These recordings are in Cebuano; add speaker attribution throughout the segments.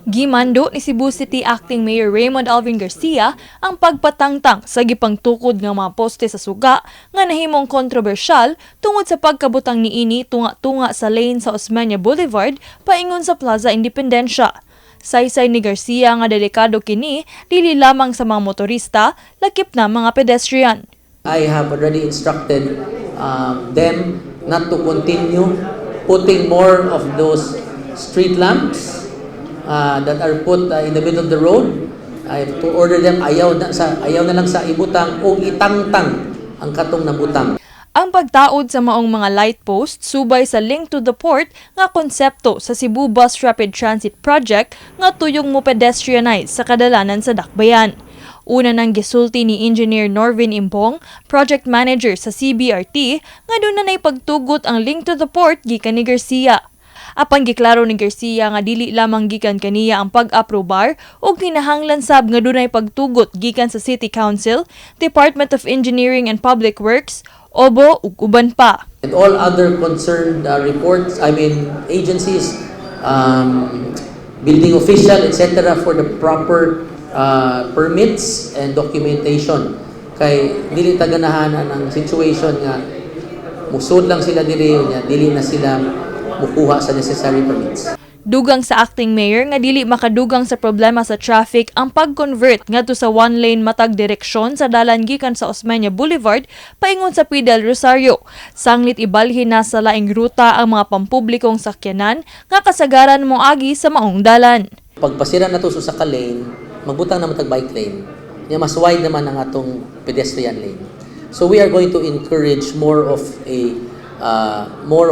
Speaker 1: Gimando ni Cebu City Acting Mayor Raymond Alvin Garcia ang pagpatangtang sa gipangtukod nga mga poste sa suga nga nahimong kontrobersyal tungod sa pagkabutang niini tunga-tunga sa lane sa Osmeña Boulevard paingon sa Plaza Independencia. Saysay ni Garcia nga delikado kini dili lamang sa mga motorista, lakip na mga pedestrian.
Speaker 2: I have already instructed them not to continue putting more of those street lamps that are put in the middle of the road. I have to order them ayaw na lang sa ibutang o itangtang ang katong nabutang.
Speaker 1: Ang pagtaod sa maong mga light post subay sa Link to the Port nga konsepto sa Cebu Bus Rapid Transit Project nga tuyong mo pedestrianize sa kadalanan sa Dakbayan. Una nang gisulti ni Engineer Norvin Imbong, project manager sa CBRT, nga duna na'y pagtugot ang Link to the Port gikan ni Garcia. Apan giklaro ni Garcia nga dili lamang gikan kaniya ang pag-aprobar ug kinahanglan sab nga dunay pagtugot gikan sa City Council, Department of Engineering and Public Works, OBO ug uban pa.
Speaker 2: And all other concerned reports, I mean agencies, building official, etc. for the proper permits and documentation. Kay dili ta ganahan ang situation nga musud lang sila diri nya dili na sila mukuha sa necessary permits.
Speaker 1: Dugang sa acting mayor nga dili makadugang sa problema sa traffic ang pag-convert ngadto sa one lane matag direksyon sa dalan gikan sa Osmeña Boulevard paingon sa P. Del Rosario. Sanglit ibalhin na sa laing ruta ang mga pampublikong sakyanan nga kasagaran moagi sa maong dalan.
Speaker 2: Pagpasira na to sa ka lane, magbutang naman tag bike lane. Nya mas wide naman ang atong pedestrian lane. So we are going to encourage more of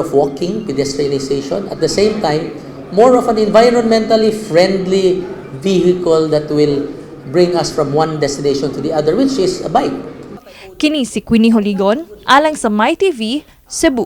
Speaker 2: walking pedestrianization, at the same time more of an environmentally friendly vehicle that will bring us from one destination to the other, which is a bike.
Speaker 1: Kini si Queenie Holigon alang sa MyTV, Cebu.